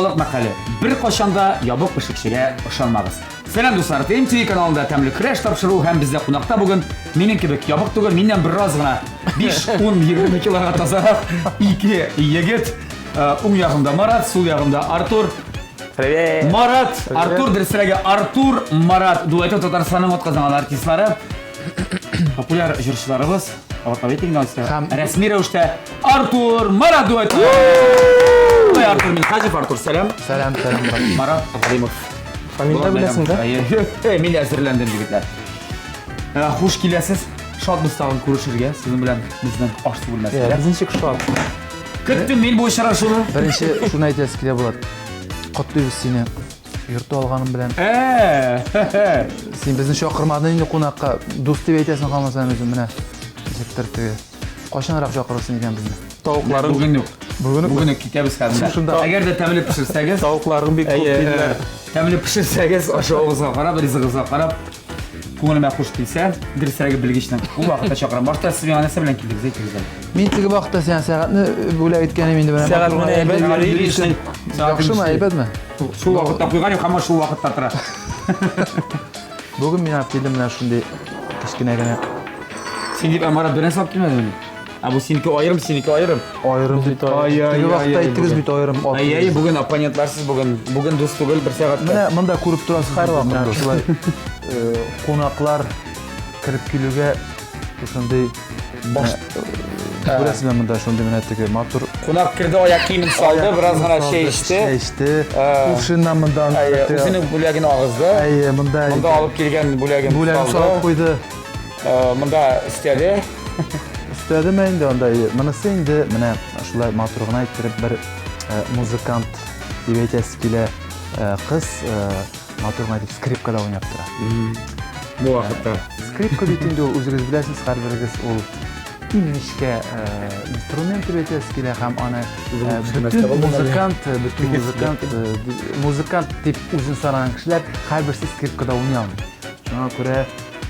халык мәкале. Беркайчан да ябык пешекчегә ышанмагыз. Сәлам, дуслар! ТМТВ каналында Тәмле көрәш тапшыруы һәм бездә кунакта бүген минем кебек ябык түгел, миннән бераз гына 5, 10, 20 килога тазарак ике егет. Уң ягымда Марат, сул ягымда Артур. Привет! Марат, Артур, дөресрәге Артур Марат дуэты Татарстанның атказанган артистлары. Популяр җырчыларыбыз. Кабатлап әйтик инде алайса. Һәм- Рәсми рәвештә Артур Марат дуэты. Ой, Артур Минхаҗев, Артур, сәлам. Сәлам, сәлам. брат. Марат Галимов. Фамилия беләсең, да? Әйе, мин әзерләндем, егетләр. Хуш киләсез. Шатбыз тагын күрешергә сезнең белән безнең аш су бүлмәсендә. Без ничек шат. Көттем мин бу очрашуны. Беренче шуны әйтәсе килә, Булат. Котлыйбыз сине. Йорты алганың белән. Ә, Син безне чакырмадың инде кунакка. Дус дип әйтәсең һаман саен үзең менә. Ничектер теге. Кайчанрак чакырырсың икән безне? Тавыкларың Бүген үк. Бүген үк. Бүген үк китәбез хәзер. Шунда. Әгәр дә тәмле пешерсәгез, Тавыкларың бик күп әйе, диделәр. тәмле пешерсәгез, ашавыгызга карап, ризыгыгызга карап, күңелемә хуш килсә, дөресрәге белгечнең ул вакытта чакырам. Башта сез миңа нәрсә белән килдегез, әйтегез әле. Мин теге вакытта сиңа сәгатьне бүләк иткән идем инде менә. Сәгать менә әйбәт йөри. Яхшымы, Яхшымы, әйбәтме? Шул вакытта куйган юк, һаман шул вакытта тора. Бүген мин алып килдем менә шундый кечкенә генә Син дип Марат бер нәрсә алып килмәдеңме? Ә бу синеке аерым, синеке аерым. Аерым бит. Ай, ай, Теге ай, вакытта ай, әйттегез бүген. бит аерым. алып Әй, әй, килдегез. бүген оппонентларсыз бүген. Бүген дус түгел, бер сәгать. Менә монда күреп торасыз. Һәрвакыт дус. Шулай кунаклар кереп килүгә шушындый баш күрәсезме монда шундый менә теге матур Кунак керде, аяк киемен салды, бераз гына чәй эчте. Чәй эчте. Кувшиннан монда Әйе, үзенең бүләген агызды. Әйе, монда Монда алып килгән бүләген бүләген салып салды. куйды. Монда өстәде. Өстәдеме инде анда? Әйе. Монысы инде менә шулай матур гына иттереп бер музыкант дип әйтәсе килә. Кыз матур гына итеп скрипкада уйнап тора. Бу вакытта. Скрипка бит инде ул үзегез беләсез, һәрберегез ул иң нечкә инструмент дип әйтәсе килә һәм аны бөтен музыкант, бөтен музыкант, музыкант дип үзен санаган кешеләр һәрберсе скрипкада уйный алмый. Шуңа күрә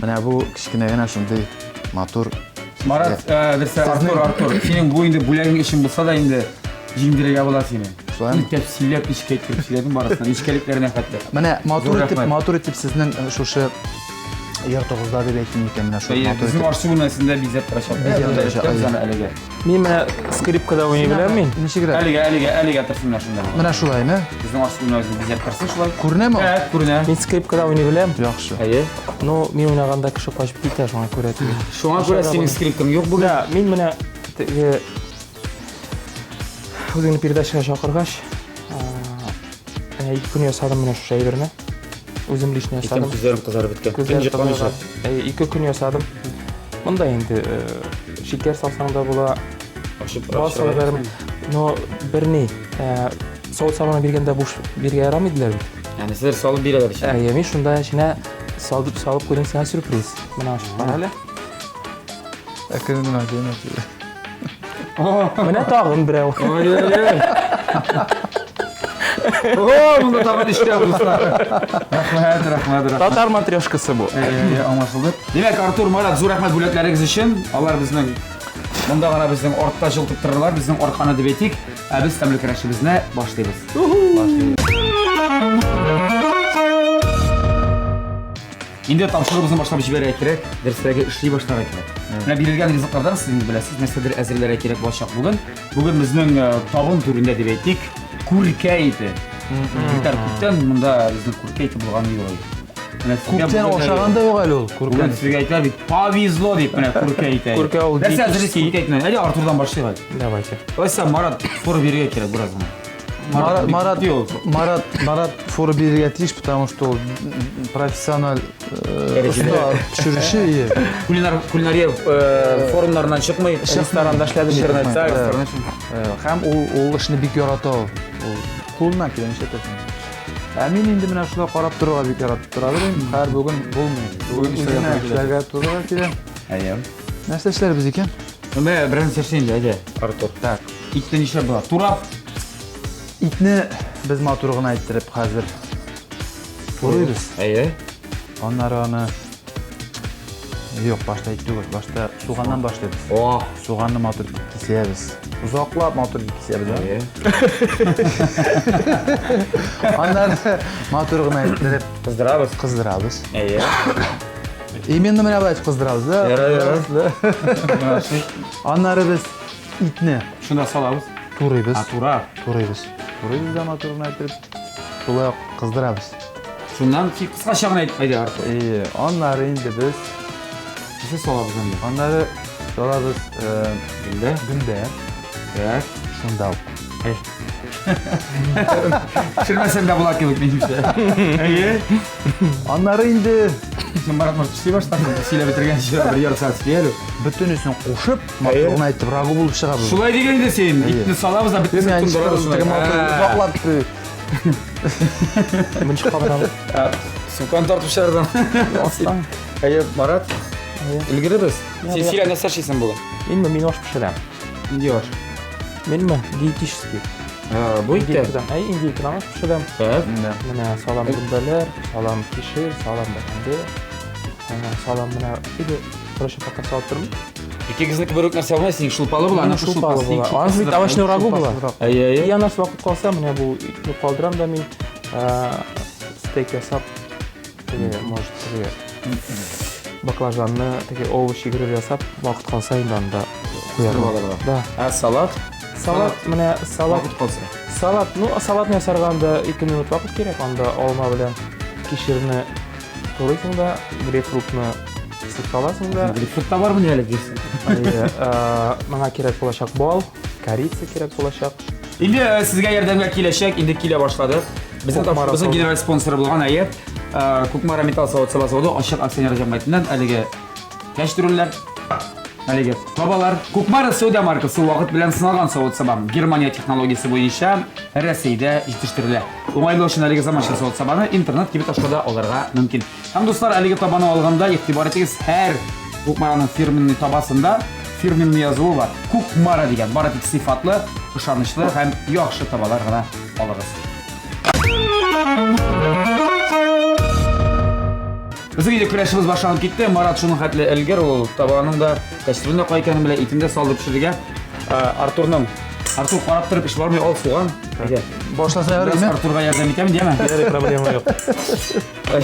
менә бу кечкенә генә шундый матур Марат, дөресе Артур, Артур, синең бу инде бүләгең өчен булса да инде җиңдерергә була сине. Шулаймы? Тәфсилләп нечкә итеп сөйләдең барысын, нечкәлекләренә хәтта. Менә матур Зур итеп, рәхмәт. матур итеп сезнең шушы йортыгызда дип әйтим микән менә шул Әйе, матур безнең итеп. аш-су бүлмәсендә бизәп торачак. Бизәп торачак, Без әйе. аны әлегә. Мин менә скрипкада уйный беләм мин. Ничегрәк? Әлегә, әлегә, әлегә торсын менә шунда. Менә шулаймы? Безнең аш-су бүлмәбезне бизәп торсын шулай. Күренәме? Ә, күренә. Мин скрипкада уйный беләм. Яхшы. Әйе. Но мин уйнаганда кеше качып китә, шуңа күрә теге. Шуңа күрә синең скрипкаң юк бүген. Да, мин менә теге үзеңне передачага чакыргач, әнә ике көн ясадым менә шушы әйберне. Үзем лично ясадым. Күзләрем кызарып беткән. Күзләр кызарган. Әйе, ике көн ясадым. Монда инде шикәр салсаң да була, Ачып бал салып бәрем. Но берни, савыт сабаны биргәндә буш биргә ярамый диләр бит. Яни сез салып бирәләр эченә. Әйе, мин шунда эченә салып салып куйдым сиңа сюрприз. Менә ачып кара әле. Әкрен генә җыйнап. Менә тагын берәү. Ой-ой-ой. О, монда тагын эштә дуслар. Рәхмәт, рәхмәт, рәхмәт. Татар матрешкасы бу. Әйе, аңлашылды. Димәк, Артур, Марат, зур рәхмәт бүләкләрегез өчен. Алар безнең монда гына безнең артта җылтып торырлар, безнең арканы дип әйтик. Ә без тәмле көрәшебезне башлыйбыз. Башлыйбыз. Инде тапшыруыбызны башлап җибәрергә кирәк, дөресрәге эшли башларга кирәк. Менә бирелгән ризыклардан сез инде беләсез, нәрсәдер әзерләргә кирәк булачак бүген. Бүген безнең табын түрендә дип әйтик, күркә ите. Егетләр, күптән монда безнең күркә ите булганы юк иде. Менә сезгә Күптән бүген ашаган да юк әле ул Бүген күркәне. сезгә әйтәләр бит, повезло дип менә күркә ите. Күркә ул Нәрсә диетический. әзерлисез күркә итеннән? Әйдә Артурдан башлыйк әле. Давайте. Алайса Марат фора бирергә кирәк бераз гына. Марат, бик Марат, җитди ул. Марат, Марат фора бирергә тиеш, потому что ул профессиональ Дәрәҗәдә. оста пешерүче. Ие. Кулинар кулинария форумнарыннан чыкмый. Ресторанда эшләде бит. Ресторанда, ресторанда. Һәм ул ул эшне бик ярата ул. Ул кулыннан килә нишләтәсең. Ә мин инде менә шулай карап торырга бик яратып тора беләм. Хәер бүген булмый. Бүген эшләргә үземә туры килә. эшләргә туры килә. Әйе. Нәрсә эшләрбез икән? Менә беренче эш инде, әйдә, Артур. Так. Итне нишләп була? Турап. Итне без матур гына иттереп хәзер турыйбыз. Әйе. Аннары аны Юк, башта ит түгел, башта суганнан башлыйбыз. О, Суганны матур итеп кисәбез. Озаклап матур итеп кисәбез. Әйе. Аннары матур гына иттереп Кыздырабыз. кыздырабыз. Әйе. Именно менә болай итеп кыздырабыз, да? Ярар, ярар. Аннары без итне Шунда салабыз. турыйбыз. А, тура. Турыйбыз. Турыйбыз да матур гына итеп. Шулай ук кыздырабыз. Шуннан кыскача гына әйт, әйдә, Артур. Әйе, аннары инде без Нәрсә салабыз анда? Аннары салабыз гөмбә. Гөмбә. Так. Шунда ук. Пешермәсәң дә була кебек минемчә. Әйе. Аннары инде Син Марат может эшли башларсың, сөйләп бетергәнче бер ярты сәгать сөйли әле. Бөтенесен кушып, матур гына итеп рагу булып чыга бу. Шулай диген инде син. Итне салабыз да бөтенесен тундырабыз. Озаклап Беренче кабырам. Сумканы тартып чыгардың. Астан. Әйе, Марат. Өлгеребез. Син сөйлә, нәрсә эшлисең бүген? Минме, мин аш пешерәм. Нинди аш? Минме, диетический. Бу иттә. Әй, индейкадан аш пешерәм. Так. Менә салам гөмбәләр, салам кишер, салам бәрәңге. Салам менә иде короче пока салып тормыйм. Икегезнеке бер үк нәрсә булмай, синең шулпалы була, аныкы шулпалы була. Анысы бит овощной рагу була. Әйе, әйе. И анасы вакыт калса, менә бу итне калдырам да мин стейк ясап, теге, может, теге баклажанны, теге овощи гриль ясап, вакыт калса инде анда куярмын. Да. Ә салат? Салат, менә салат. Вакыт калса. Салат, ну, салатны ясарга анда 2 минут вакыт кирәк, анда алма белән кишерне турыйсың да, грейпфрутны кисеп саласың да. Грейпфрут та бармыни әле дисең? Әйе, моңа кирәк булачак бал, корица кирәк булачак. Инде сезгә ярдәмгә киләчәк, инде килә башлады. Безнең тапшыруыбызның генераль спонсоры булган әйе, Кукмара металл савыт-саба заводы ачык акционер җәмгыятеннән әлеге кәчтрүлләр, әлеге табалар. Кукмара сәүдә маркасы вакыт белән сыналган савыт-саба. Германия технологиясе буенча Рәсәйдә җитештерелә. Уңайлы өчен әлеге заманча савыт-сабаны интернет кибет аша да алырга мөмкин. Һәм дуслар, әлеге табаны алганда игътибар итегез, һәр Кукмараның фирменный табасында фирменный язуы бар. Кукмара дигән. Бары тик сыйфатлы, ышанычлы һәм яхшы табалар гына алыгыз. Безнең инде көрәшебез башланып китте. Марат шуның хәтле өлгер, ул табаның да кәчтүрен дә кай икәнен белә, итен дә салды пешерергә. Артурның Артур карап торып эш бармый, ал суган. Әйдә. Башласа ярыймы? Артурга ярдәм итәм, дияме? Ярый, проблема юк.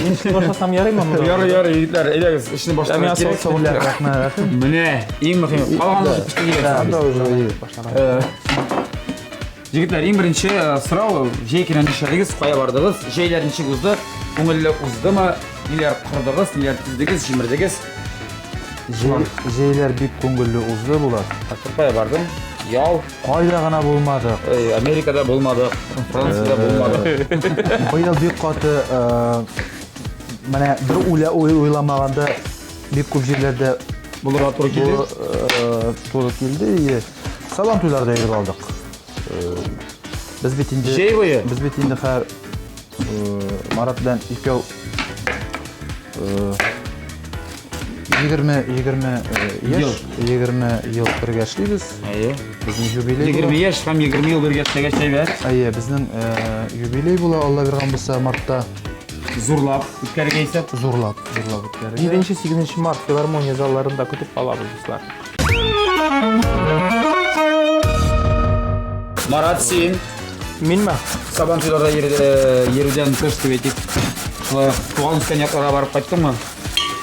Мин эшне башласам ярыймы? Ярый, ярый, егетләр, әйдәгез, эшне башларга кирәк. Рәхмәт. Менә, иң мөһиме, калганы уже пеште дигән. Егетләр, иң беренче сорау, җәй көне нишләдегез, кая бардыгыз, җәйләр ничек узды, күңелле уздымы, ниләр кордыгыз, ниләр төзедегез, җимердегез? Җәйләр бик күңелле узды, Булат. Артур, кая бардың? Ял. Кайда гына булмадык. Америкада булмадык, Франциядә булмадык. Быел бик каты, менә бер уйламаганда бик күп җирләрдә булырга туры килде. Туры килде. Сабан туйларда йөреп алдык. Без бит инде Җәй буе. Без бит инде хәр Марат белән икәү 20 яшь, 20 ел бергә эшлибез. Әйе. Безнең юбилей. 20 яшь һәм 20 ел бергә эшләгәч әйбәт. Әйе, безнең юбилей була, Алла биргән булса, мартта. Зурлап үткәрергә исәп. Зурлап, зурлап үткәрергә. 7-8 март филармония залларында көтеп калабыз, дуслар. Марат, син Минме? Сабан туйларда йөрүдән тыш дип әйтик. Шулай туган үскән якларга барып кайттыңмы?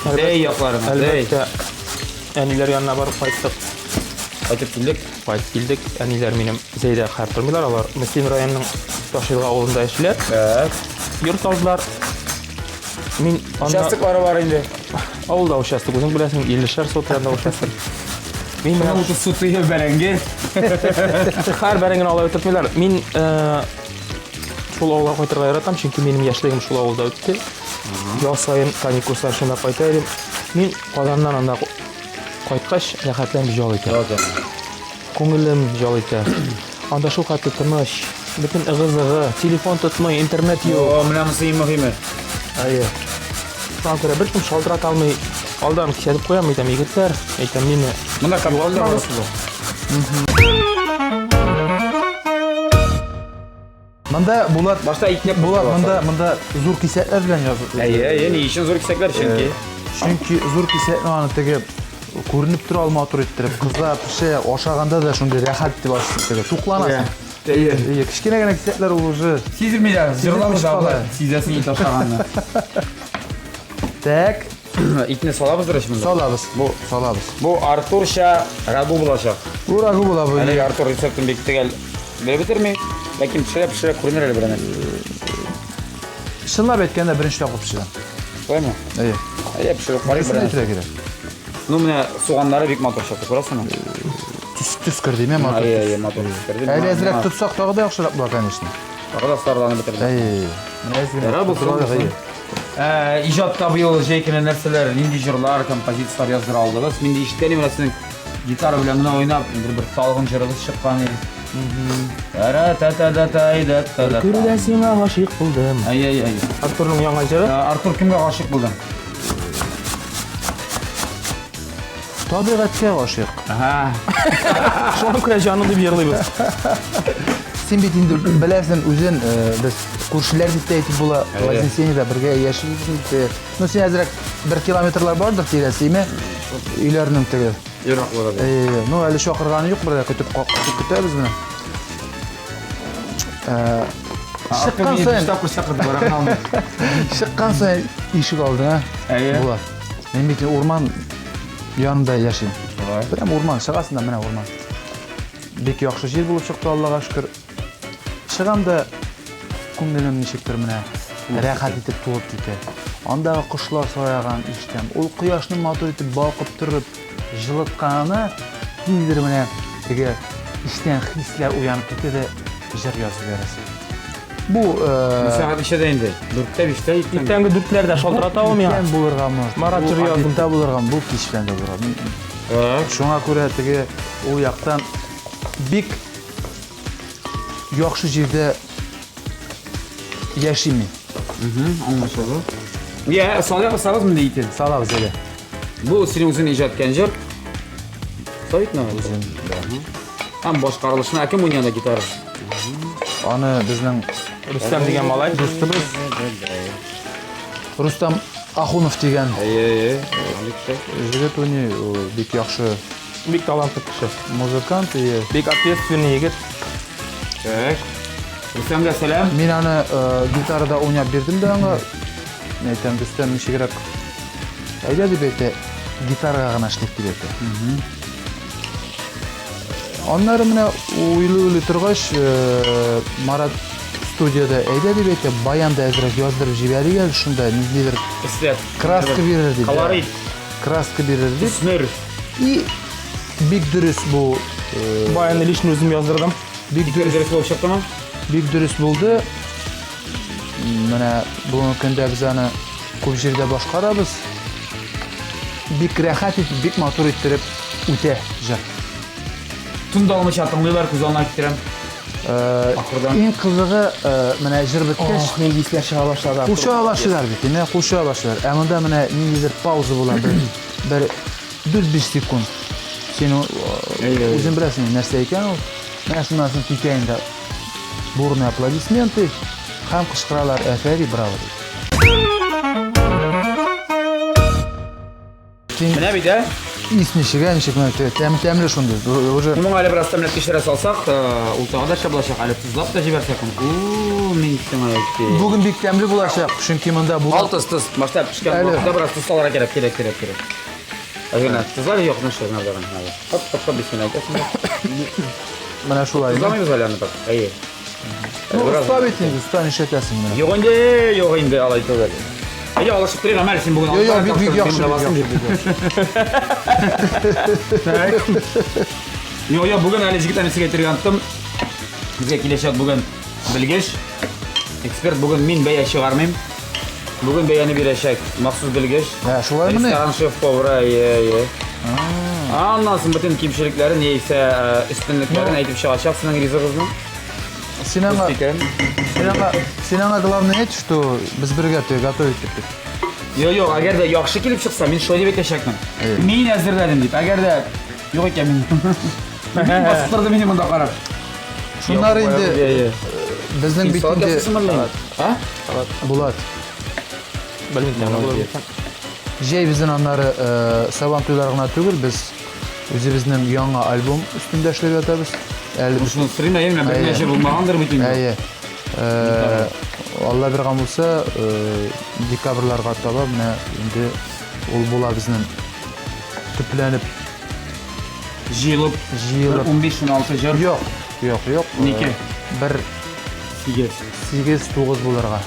Зәй якларына, Зәй. Әлбәттә. Әниләр янына барып кайттык. Кайтып килдек. Кайтып килдек. Әниләр минем Зәйдә хәр тормыйлар, алар Мөслим районының Ташилга авылында яшиләр. Так. Йорт алдылар. Мин анда Участоклары бар инде. Авылда участок, үзең беләсең, 50-шәр сотка янда участок. Мин менә 30 сотка бәрәңге. Хәр бәрәңгене алай утыртмыйлар. Мин шул авылга кайтырга яратам, чөнки минем яшьлегем шул авылда үтте. Яз саен каникуллар шунда кайта идем. Мин Казаннан анда кайткач, рәхәтләнеп ял итәм. Күңелем ял итә. Анда шул хәтле тыныч, бөтен ыгы-зыгы, телефон тотмый, интернет юк. О, менә монысы иң мөһиме. Әйе. Шуңа күрә беркем шалтырата алмый. Алдан кисәтеп куям, әйтәм, егетләр, әйтәм, мине Монда контрольдә барасыз. Монда Булат башта итне Булат монда зур кисәкләр белән язып. Әйе, әйе, ни өчен зур кисәкләр? Чөнки Чөнки зур кисәкне аны теге күренеп тора ул матур иттереп, кыза, пешә, ашаганда да шундый рәхәт дип ашыйсың теге, тукланасың. Әйе. Әйе, кечкенә генә кисәкләр ул уже. Сизелми дә, җырлап да кала. Сизәсең ит ашаганны. Так, Итне салабыздыр ич монда. салабыз. Бу салабыз. Бу Артурча рагу булачак. Бу рагу була бу. Әлеге Артур рецептын бик төгәл белеп бетерми, ләкин пешерә-пешерә күренер әле бер нәрсә. Чынлап әйткәндә беренче тапкыр пешерәм. Шулаймы? Әйе. Әйе, пешереп карыйк Дөресен бер әйтергә нәрсә. кирәк. Ну, менә суганнары бик матур чыкты, күрәсеңме? Төс төс керде, мә матур. Әйе, әйе, матур төс керде. Әле әзрәк тотсак тагы да яхшырак була, конечно. Тагы да сарыланып бетерде. Әйе. Менә әз генә. Ярар, булсын, тотып алыйк, булсын. әйе. Иҗатта быел җәй көне нәрсәләр, нинди җырлар, композицияләр яздыра алдыгыз? Мин дә ишеткән идем, менә сезнең гитара белән генә уйнап, бер талгын җырыгыз чыккан иде. Тара-та-та-да-тай-да-та-да. Күрдә сиңа гашыйк булдым. Әй, әй, әй. Артурның яңа җыры. Артур кемгә гашыйк булдың? Табигатькә гашыйк. Ага. Шуңа күрә җаным дип җырлыйбыз. Син бит инде беләсең үзен, без күршеләр дип тә әйтеп була, Вознесениедә бергә яшибез инде. Ну, син әзрәк бер километрлар бардыр тирәсе, име? Өйләрнең теге. Ераклыгы. Ну, әле чакырганы юк, бергә көтеп көтеп көтәбез менә. Чыккан саен, чыккан саен ишек алдына була. Мин бит урман янында яшим. Прям урман, чыгасың да менә урман. Бик яхшы җир булып чыкты, Аллага шөкер. Чыгам да күңелем ничектер менә рәхәт итеп тулып китә. Андагы кошлар сайраган ишетәм. Ул кояшның матур итеп балкып торып җылытканына ниндидер менә теге эчтән хисләр уянып китә дә җыр язып җибәрәсең. Бу Сәгать ничәдә инде? Дүрттә, биштә иртәнге. Иртәнге дүртләрдә шалтырата ул миңа. Иртән булырга может. Марат җыр язды. Иртә булырга, бу кич белән дә булырга. Шуңа күрә теге ул яктан бик яхшы җирдә яшим мин. Аңлашылды. Я, салабыз, салабыз монда итен. Салабыз әле. Бу синең үзең иҗат иткән җыр. Советны үзем. Һәм башкарылышына кем уйный анда гитара? Аны безнең Рөстәм дигән малай. дустыбыз Рустам Ахунов дигән Әйе, әйе. җегет уйный, ул бик яхшы Бик талантлы кеше. музыкант. И Бик ответственный егет. Так. Рөстәмгә сәлам. Мин аны гитарада уйнап бирдем дә аңа. Мин әйтәм, Рөстәм, ничегрәк әйдә дип әйтә, гитарага гына эшлик дип әйтә. Аннары менә уйлый-уйлый торгач, Марат студияда әйдә дип әйтә, баянда әзрәк яздырып җибәрик әле шунда, ниндидер Эсләп. краска бирер дип. Колорит. Краска бирер дип. Төсмер. И бик дөрес бу, Баянны лично үзем яздырдым. бик Бик дөрес, дөрес булып чыктымы? бик дөрес булды. Менә бүгенге көндә без аны күп җирдә башкарабыз. Бик рәхәт итеп, бик матур иттереп үтә җыр. Тын да алмыйча тыңлыйлар, күз алдына китерәм. Ахырдан. Иң кызыгы, менә җыр беткәч, Ох, нинди исләр чыга башлады. Кул чаба башлыйлар бит, менә кул чаба башлыйлар. Ә монда менә ниндидер пауза була бер, бер 4-5 секунд. Син үзең беләсең нәрсә икән ул. Менә шуннан соң китә инде бурные аплодисменты һәм кычкыралар әфәри, браво дип. Син Менә бит, ә? ис ничек, ә, ничек менә тәм тәмле шундый. Уже Моңа әле бераз тәмләп кешерә салсак, ул тагы да шәп булачак. Әле тозлап та җибәрсәк. У, мин сиңа әйтим. Бүген бик тәмле булачак, чөнки монда бу Ал тоз, тоз. Башта пешкән Әле. вакытта бераз тоз салырга кирәк, кирәк, кирәк, кирәк. Әгәр тозлар юк, нәрсә, нәрсә, нәрсә. Хоп, хоп, хоп, бисмилла әйтәсең. менә шулай. Тозламыйбыз әле аны так. Әйе. Ну, Бераз- оста бит инде, оста нишләтәсең менә. Юк инде, юк инде, алай түгел. Әйдә, алышып торыйк, Әмәл, син бүген Йо, йо, алып бик бик яхшы, бик яхшы, бик яхшы. Йо, йо, бүген әле җегетләр мин сезгә әйтергә оныттым. Безгә киләчәк бүген белгеч, эксперт. Бүген мин бәя чыгармыйм. Бүген бәяне бирәчәк махсус белгеч. Ә, шулаймыни? Ресторан шеф-повары, әйе, әйе. Аннан соң бөтен кимчелекләрен яисә өстенлекләрен әйтеп чыгачак сезнең ризыгызның. Син аңа, Икән. син аңа, син аңа главное әйт, что без бергә теге готовить иттек. Йо, йо, әгәр дә яхшы килеп чыкса, мин шулай дип әйтәчәкмен. Әйе. Мин әзерләдем дип. Әгәр дә юк икән мин. Мин басып торды мине монда карап. Шуннары инде Әйе. безнең бит Салат инде ясыйсыңмы әллә? А? Булат. Белмим, тәмле булыр микән. Җәй безнең аннары э, Сабан туйлар гына түгел, без үзебезнең яңа альбом өстендә эшләп ятабыз. Әле без Шуны сорыйм, әйе, менә бер нәрсә булмагандыр бит инде. Әйе. Э, Алла биргән булса, э, декабрьләргә таба менә инде ул була безнең төпләнеп Җыелып, җыелып. 15-16 җыр. Юк, юк, юк. Унике. Бер 8. 8-9 булырга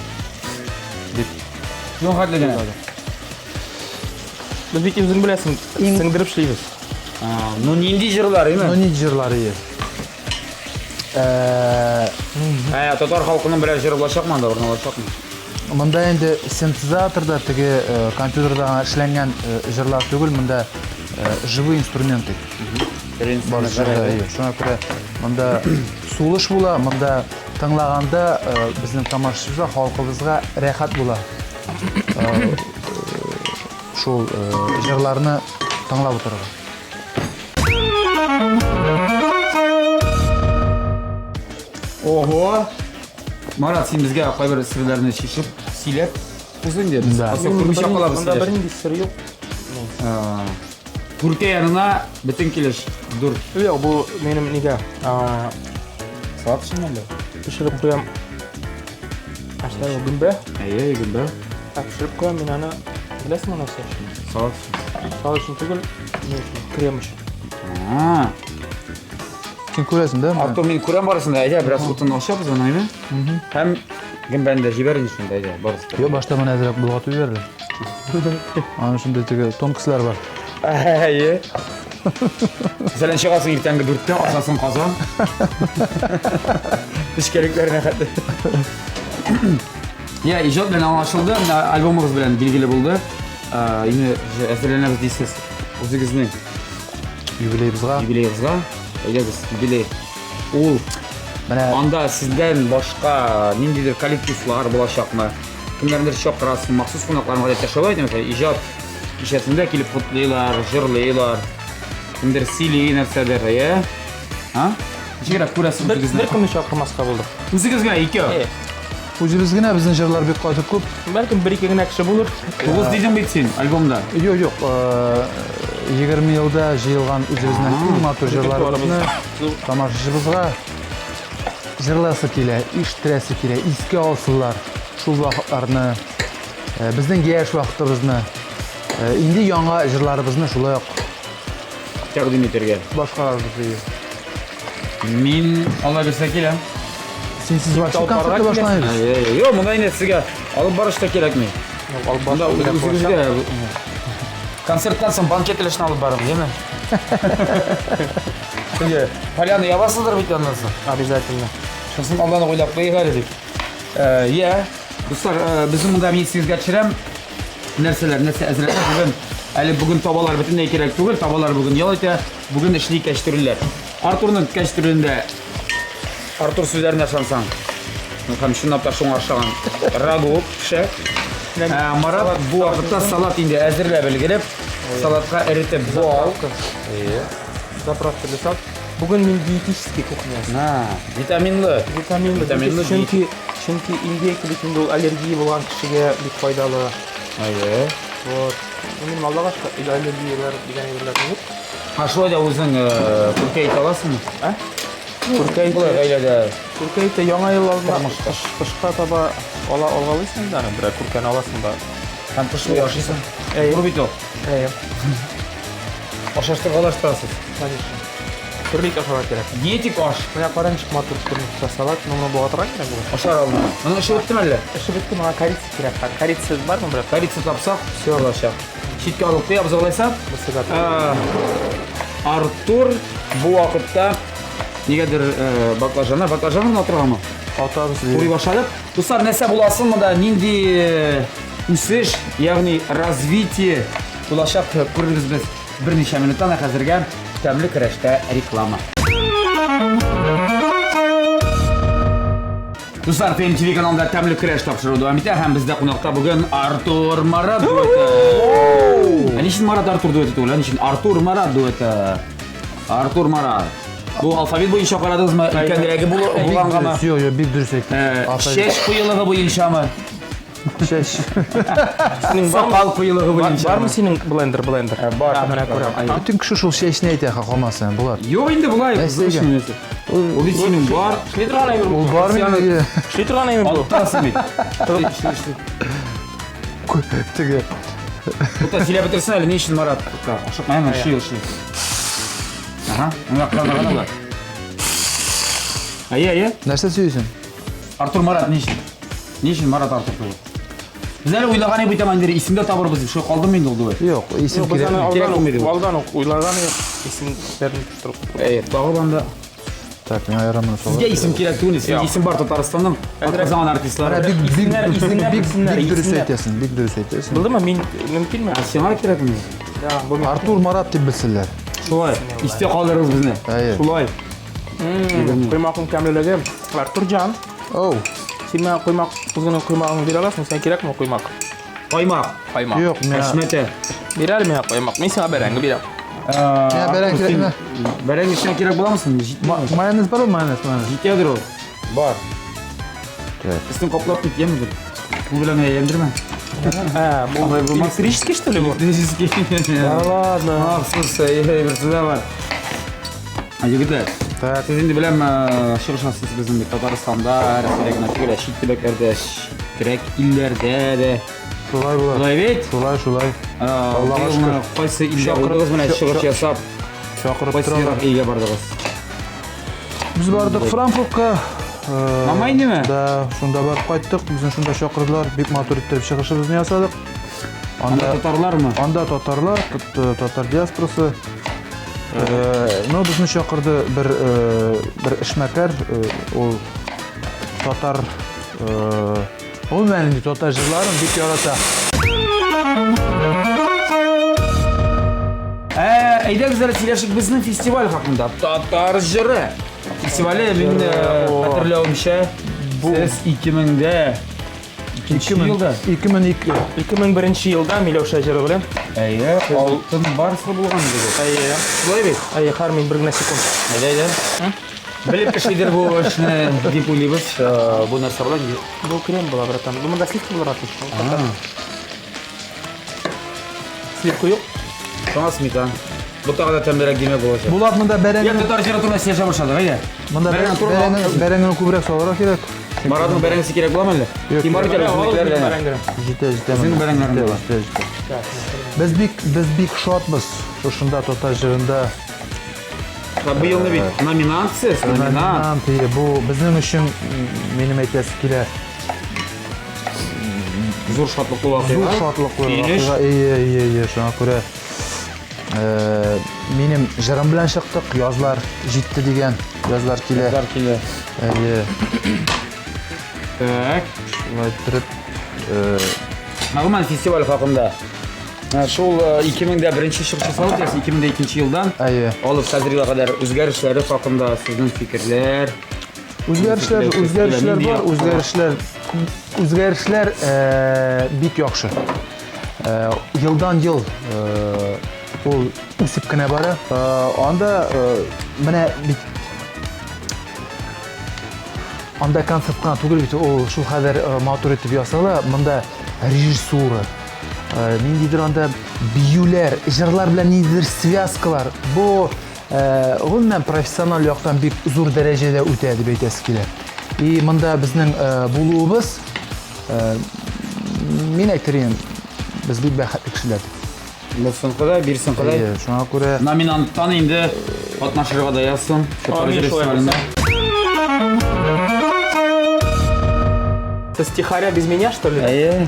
дип Шуның хәтле генә. Без бит үзең беләсең, сеңдереп эшлибез. А, Ну нинди җырлар, Ну әйме? нинди җырлар ие. Э, Ә, татар халкының берәр җыры булачакмы анда, урын алачакмы? Монда инде синтезаторда теге э, компьютерда гына эшләнгән э, җырлар түгел, монда э, живые инструменты бар җырда. Әйе. Шуңа күрә монда сулыш була, монда тыңлаганда э, безнең тамашачыбызга, халкыбызга рәхәт була. Э, э, Шул э, җырларны тыңлап утырырга. Ого! Марат, син безгә кайбер серләрне чишеп, сөйләп узың инде. Без Да. асыл күрмичә калабыз. Монда сөйләшеп. бернинди сер юк. А, Күркә янына бөтен килеш дүрт. Юк, бу минем нигә? А, Салат өчен әллә? Пешереп куям. Ашлар гөмбә. Әйе, гөмбә. Ә пешереп куям мин аны. Беләсеңме нәрсә өчен? Салат өчен. Салат өчен түгел, ни өчен? Крем өчен. А, Син күрәсең, да? Артур, мин күрәм барысын да. Әйдә, бераз утын ачабыз аны, әйме? Һәм гөмбәне дә җибәр инде шунда, әйдә, барысы да. Юк, башта моны әзрәк болгатып җибәреле. Аның шундый теге тонкослар бар. Әйе. Мәсәлән, чыгасың иртәнге дүрттә, асасың казан. Эчкәлекләренә хәтле. Я, иҗат белән аңлашылды, менә альбомыгыз белән билгеле булды. Ә, Инде әзерләнәбез дисез. Үзегезнең Юбилеебызга. юбилеегызга. Әйдәгез, юбилей. Ул Менә анда сездән башка ниндидер коллективлар булачакмы? Кемнәрнедер чакырасың, махсус кунакларны гадәттә шулай итә, мәсәлән, иҗат кичәсендә килеп котлыйлар, җырлыйлар. Кемдер сөйли нәрсәдер, әйе? А? Ничегрәк күрәсез Бер, үзегезне? бер кемне чакырмаска булдык. Үзегез генә икәү. Э, үзебез генә безнең җырлар бик каты күп. бәлкем бер ике генә кеше булыр. Тугыз дидең бит син альбомда. Юк, юк, э, 20 елда җыелган үзебезнең иң матур җырларыбызны тамашачыбызга җырласы килә, ишеттерәсе килә, искә алсыннар шул вакытларны, э, безнең яшь вакытыбызны, э, инде яңа җырларыбызны шулай ук Тәкъдим итәргә. башкарабыз дию. Мин Алла бирсә киләм. Синсез вообще алып барырга концертны башлайбыз. Әйе, Юк, монда инде сезгә алып барыш та кирәкми. Юк, алып Монда барыш кирәк булачак. үзегезгә концерттан соң банкет өлешен алып барыгыз, яме? Теге поляны ябасыздыр бит аннан соң. Обязательно. Шунысын алдан ук уйлап куйыйк әле дип. Э, Я, дуслар, э, безнең монда мин сезгә төшерәм. Нәрсәләр, нәрсә әзерләп бүген. Әле бүген табалар бөтенләй кирәк түгел, табалар бүген ял итә. Бүген эшли кәчтүреләр. Артурның кәчтүрелендә Артур сүзләренә ышансаң, ну, һәм чынлап та шуңа ошаган рагу пешә. Ә, Марат бу вакытта салат инде әзерләп өлгереп, салатка эретеп бал. Заправка для салат. Бүген мин диетический кухня. На, витаминлы. Витаминлы. Витаминлы Чөнки чөнки индейка бит инде ул аллергия булган кешегә бик файдалы. Әйе. Вот. Ну, Минем Аллага шөкер, аллергияләр дигән әйберләр юк. А шулай да үзең э, күркә итә аласыңмы? Ә? Күркә Болай ите, гаиләдә күркә ите яңа ел алдына Тормышта. кыш, кышка таба ала алгалыйсың инде аны, берәр күркәне аласың да. һәм кыш буе ашыйсың. Әйе. Туры бит ул. Әйе, Ашаштыргалаштырасыз. конечно. Төрле ит ашарга кирәк. Диетик аш. Менә кара ничек матур күренеп тора салат, но моны болгатырга кирәк бүген. Ашар алдына. Моның эше беттеме әллә? Эше бетте, моңа корица кирәк. Корица бармы берәр? Корица тапсак, все булачак. Читкә алып куябыз алайса. Бу Ә, Артур бу вакытта нигәдер э, баклажаннар, баклажаннар атыргамы? Атабыз Турый дию. башладык. Дуслар, нәрсә буласын монда нинди э, үсеш, ягъни развитие булачак күрербез без берничә минуттан, ә хәзергә тәмле көрәштә реклама. Дуслар, ТМТВ каналында тәмле көрәш тапшыруы дәвам итә һәм бездә кунакта бүген Артур Марат дуэты. Ә ни өчен Марат Артур дуэты түгел, ә ни өчен Артур Марат дуэты? Артур Марат. Бу алфавит буенча карадыгызмы? Өлкәнрәге Бик булгангамы? дөрес, юк, юк, бик дөрес Э, әйттең. Чәч куелыгы буенчамы? Чәч. Синең бармы? Сакал куелыгы буенча. Бармы синең блендер, блендер? Бар. Менә күрәм. Бөтен кеше шул чәчне әйтә, хакамасы, Булат. Юк инде болай. Нәрсәгә? Ул бит синең бар. Эшли торган әйбер Ул бар мин. Эшли торган әйбер бу. Аттасың бит. Эшли, эшли. Теге. Тукта, сөйләп бетерсен әле, ни өчен Марат? Тукта, ашыкма, әмма эшли, эшли. Ага, мына кырда гына бар. Әйе, әйе. Нәрсә сөйлисең? Артур Марат ни өчен? Ни өчен Марат Артур түгел? Без әле уйлаган идек бит, инде исемдә табырбыз дип, шулай калдымы инде ул дуэт? Юк, исем Без кирәкми. аны Кирәк алдан булмый ук, ул. алдан ук уйлаган идек, исемнәрне торып. Әйе, тагы анда. Так, миңа ярамый Сезгә исем кирәк түгел, сезгә исем бар Татарстанның атказанган артистлары. Бик бик Исемнәр, исемнәр, бик исемнәр, бик дөрес исемнәр. әйтәсең, бик дөрес әйтәсең. Булдымы? Мин мөмкинме? Ә сиңа кирәкме? Да, бу мин. Артур Марат дип белсеннәр. Шулай, истә калдырыгыз безне. Әйе. Шулай. Коймакның тәмлелеге. Артурҗан, Оу, син миңа коймак, үзеңнең коймагыңны бирә аласың? Сиңа кирәкме коймак? Каймак. Каймак. юк, миңа Әшмәтә. Бир әле миңа коймак. Мин сиңа бәрәңге бирәм. Миңа бәрәңге кирәкме? Бәрәңге сиңа кирәк буламы соң? Җитмәме? Майонез бармы, майонез, майонез? Җитәдер ул. Бар. Так. Өстен каплап кит, яме бер. Кул белән әйләндермә. Ә, бу Алай булмас. электрический, что ли, бу? Электрический. Да ладно. Махсус, әйе, берсе дә бар. Егетләр, Так. сез инде беләм, чыгыш ясыйсыз безнең бит Татарстанда, Россиядә генә түгел, ә чит төбәкләрдә, читрәк илләрдә дә. Шулай була. Шулай бит? Шулай, шулай. Аллага Быел шөкер. менә кайсы илдә Чакырып- булдыгыз менә чыгыш ясап, Чакырып кайсы торалар. ерак илгә бардыгыз? Без бардык Франкфуртка. На Майнеме? Да, шунда барып кайттык. Безне шунда чакырдылар. Бик матур иттереп чыгышыбызны ясадык. Анда Анда татарлармы? анда татарлар, татар диаспорасы. Ну, безне чакырды бер бер эшмәкәр, ул татар, гомумән инде татар җырларын бик ярата. Әйдәгез әле сөйләшик безнең фестиваль хакында. Татар җыры фестивале, мин хәтерләвемчә, сез 2000дә икенче елда. 2002. 2001 елда Миләүшә җыры белән. Әйе, алтын барслы булган иде бу. Әйе. Шулай бит? Әйе, хәр мин бер генә секунд. Әйдә, әйдә. Белеп эшлидер бу эшне дип уйлыйбыз. Бу нәрсә була инде? Бу крем була, братан. Бу монда сливка булырга тиеш. Сливка юк. Шуңа сметана. Бу тагы да тәмлерәк димәк булачак. Булат монда Я бәрәңгене татар җыры турында сөйләшә башладык, әйдә. монда Бәрәңге турында бәрәңгене бәрәңгене күбрәк салырга кирәк. Маратның бәрәңгесе кирәк буламы әллә? Юк, Син бар икән үзеңнекеләр белән. Бәрәңгене. Җитә, җитә. Синең бәрәңгеләрең Җитә, була. җитә, җитә. Без бик без бик шатбыз шушында татар җырында. Бу елны бит номинант сез, номинант. Номинант, ие, бу безнең өчен минем әйтәсе килә. Зур шатлыклы вакыйга. Зур шатлыклы Сөенеч. вакыйга. Ие, ие, ие, шуңа күрә минем җырым белән чыктык, язлар җитте дигән, язлар килә. Язлар килә. Әйе. Так. Шулай иттереп, Гомумән фестиваль хакында. Шул 2001 чыгыш ясалды, 2002 елдан Әйе. алып хәзер елга кадәр үзгәрешләре хакында сезнең фикерләр. Үзгәрешләр, үзгәрешләр бар, үзгәрешләр, үзгәрешләр бик яхшы. Елдан ел ул үсеп кенә бара. Анда менә бит анда концерт кына түгел бит, ул шул хәзер матур итеп ясала, монда режиссура, ниндидер анда биюләр, җырлар белән ниндидер связкалар. Бу гомумән профессиональ яктан бик зур дәрәҗәдә үтә дип әйтәсе килә. И монда безнең булуыбыз, мин әйтер идем, без бик бәхетле кешеләр дип. Булсын Ходай, бирсен Ходай. Әйе, шуңа күрә Номинанттан инде катнашырга да язсын. Амин, шулай булсын. Сез тихаря без меня, что ли? Әйе.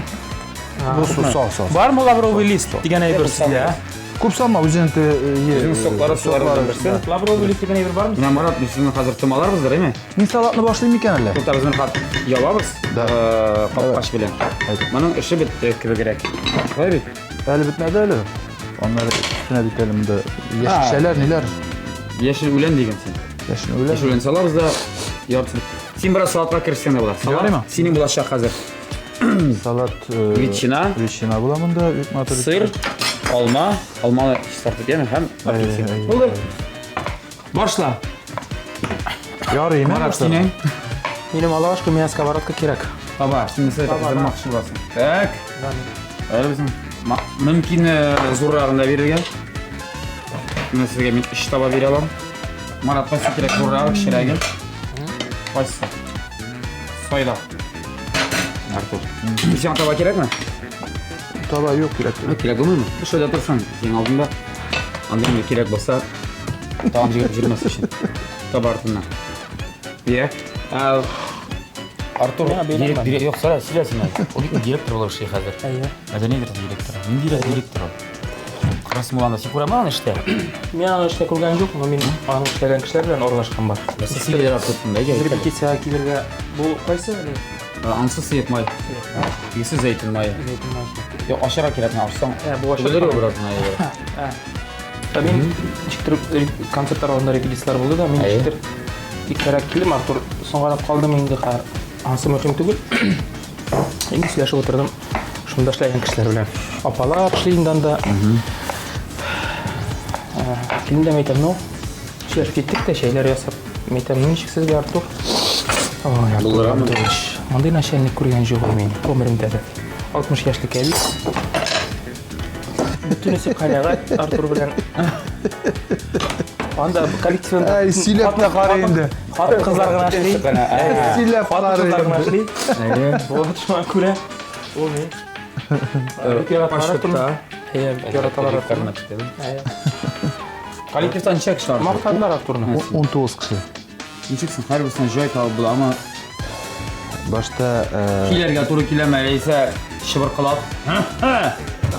Бу су сал сал. Бармы лавровый лист дигән әйбер сездә? Күп салма үзенең те Үзенең соклары суларыннан берсе. Лавровый лист дигән әйбер бармы? Менә Марат, без сезне хәзер томаларбыздыр, әйме? Мин салатны башлыйм микән әллә? Тукта, без моны хәзер ябабыз. Да. Капкач белән. Моның эше бетте кебегрәк. Шулай бит? Әле бетмәде әле. Аннары өстенә бит әле монда яшелчәләр, ниләр? Яшел үлән дигән син. Яшел үлән. Яшел үлән салабыз да яртысын. Син бераз салатка керешсәң дә була. Салат Ярыймы? синең булачак хәзер. Салат. Ветчина. Ветчина була монда, бик матур. Сыр, алма, алманы чистартып яме һәм апельсин. Әй, әй, Булды. Башла. Ярый, Марат синең. Минем Аллага шөкер, миңа сковородка кирәк. Таба, син нәрсә кыздырмакчы буласың? Так. Әле безнең мөмкин зуррагын да бирергә. Менә сезгә мин өч таба бирә алам. Марат, кайсы кирәк, зуррагы, кечерәге? Кайсы? Сайла. Артур. Сиңа таба кирәкме? Таба юк кирәк түгел. Кирәк булмыймы? Шулай да торсын, синең алдында. Анда инде кирәк булса, тагын җигеп җөрмәс өчен. Таба артыннан. Иә. Артур, директор, юк, сара, сөйлә син әле. Ул бит директор булып эшли хәзер. Әйе. Мәдәни йорты директоры. Ниндирәк директор ул? Красмуланда син күрәме аны эштә? Мин аны эштә күргән юк, но мин аның эшләгән кешеләр белән аралашкан бар. Нәрсә сөйлиләр Артур турында? Әйдә, әйт әле. Репетициягә килергә бу кайсы әле? Анысы сыек май. Тегесе зәйтүн мае. Зәйтүн мае. Юк, ашарга кирәк, менә ашсаң. Ә, бу ашарга. Түгелер бераз гына әйбер. Ә. Ә мин ничектер концертлар алдында репетицияләр булды да, мин ничектер иртәрәк килдем, Артур соңгарак калдым инде, хәзер анысы мөһим түгел. Инде сөйләшеп утырдым шунда эшләгән кешеләр белән. Апалар эшли инде анда. Килдем дә әйтәм, ну, сөйләшеп киттек тә, чәйләр ясап. Әйтәм, ну, ничек сезгә, Артур? Ой, Артур Антонович, мондый начальник күргән юк мин гомеремдә дә. 60 яшьлек әби. Бөтенесе канәгать Артур белән. Анда коллективында Әй, сөйләп тә карый инде. Хатын кызлар гына эшли. Сөйләп Хатын кызлар гына карый. эшли. Вот шуңа күрә ул ни. Бик яраталар Артурны. Әйе, бик яраталар Артурны. Әйе. Коллективта ничә кеше бар? Мактадылар Артурны. 19 кеше. Ничек соң һәрберсенә җай табып була, ама Башта килергә туры киләме, яисә чыбыркылап?